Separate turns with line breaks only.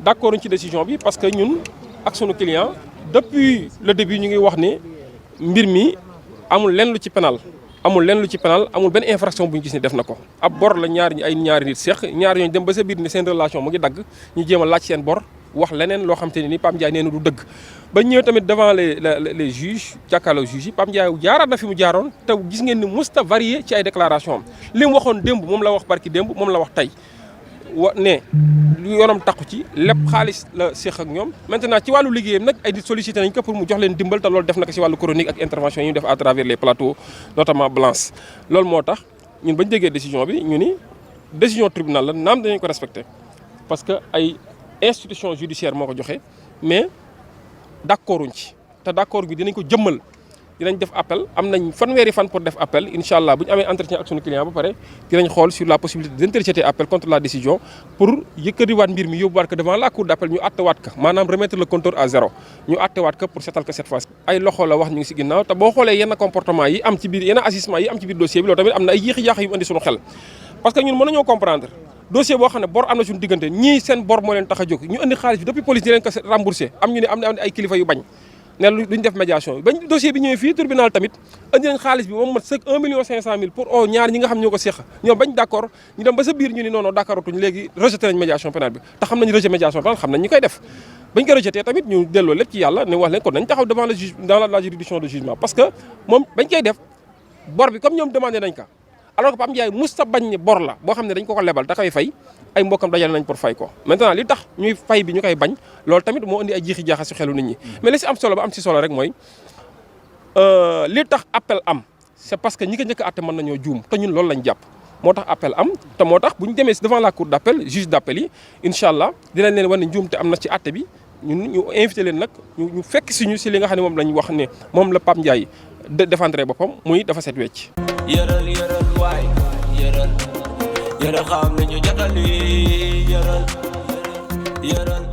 d'accord ci décision bi parce que ñun ak sunu client depuis le début ñu ngi wax ni mbir mi amul lenn lu ci pénal amul benn infraction bu ñu gis ni def na ko ab bor la ñaari nit seq ñaar ñooñu dem ba sa biir ni seen relation mu ngi dagg ñu jéem a laaj seen bor wax leneen loo xam te ne ni Pape Ndiaye nee na du dëgg ba ñëw tamit devant les juges jàkkaarloo juges yi Pape Ndiaye jaaraat na fi mu jaaroon te gis ngeen ni musta varié ci ay déclaration am li mu waxoon démb moom la wax barki démb moom la wax tey ne lu yoonam takku ci lépp xaalis la séq ak ñoom maintenant ci wàllu liggéeyam nag ay nit sollicité nañ ko pour mu jox leen dimbal te loolu def na ko ci wàllu chronique ak intervention yi ñu def à travers les plateaux notamment Blanche loolu moo tax ñun bañ déggee décision bi ñu ni décision tribunal la naam dañu ko respecté parce que ay institution judiciaire moo ko joxe mais d'accorduñ ci te d'accord gi dinañ ko jëmmal dinañ def appel am nañ fanweeri fan pour def appel incha allah bu ñu amee entretien ak sunu client ba pare dinañ xool sur la possibilité d'interjeter appel contre la décision pour yëkkatiwaat mbir mi yóbbuwaat ko devant la cour d'appel ñu attewaat ko maanaam remettre le compteur à zéro ñu attewaat ko pour setal ko cette fois ay loxo la wax ñu ngi si ginnaaw te boo xoolee yenn comportement yi am ci biir yenn agissement yi am ci biir dossier bi loolu tamit am na ay yéexi-yaaxa yu indi suñu xel parce que ñun mën nañoo comprendre dossier boo xam ne bor am na suñu diggante ñii seen bor moo leen tax a jóg ñu indi xaalis bi depuis police di leen ko remboursé am ñu ne am na ay kilifa yu bañ ne luñ def médiation bi bañ dossier bi ñëwee fii tribunal tamit indi nañ xaalis bi moom mat sëg 1,5 million pour ñaar ñi nga xam ñoo ko séq ñoom bañ d'accord ñu dem ba sa biir ñu ni non d'accorduñ léegi rejeté nañ médiation pénale bi te xam nañ rejet médiation pénale xam nañ ñi koy def bañ ko rejeté tamit ñu delloo lépp ci yàlla ne wax leen kon nañ taxaw devant le juge dans la juridiction de jugement parce que moom bañ koy def bor bi comme ñoom demandé nañ ko alors que Pape Ndiaye musta bañ ne bor la boo xam ne dañ ko lebal da koy fay ay mbokkam dajale nañ pour fay ko maintenant li tax ñuy fay bi ñu koy bañ loolu tamit moo indi ay jiixi jaaxa si xelu nit ñi mais li si am solo ba am si solo rek mooy li tax appel am c'est parce que ñi ko njëkk a atte mën nañoo juum te ñun loolu lañ jàpp moo tax appel am te moo tax bu ñu demee devant la cour d'appel juge d'appel yi incha allah dinañ leen wan ne njuum te am na ci atte bi ñun ñu invité leen nag ñu fekk si ñu si li nga xam ne moom lañ wax ne moom la Pape Ndiaye défendre boppam muy dafa set wecc
yëral waay yëral xam nañu jotali yëral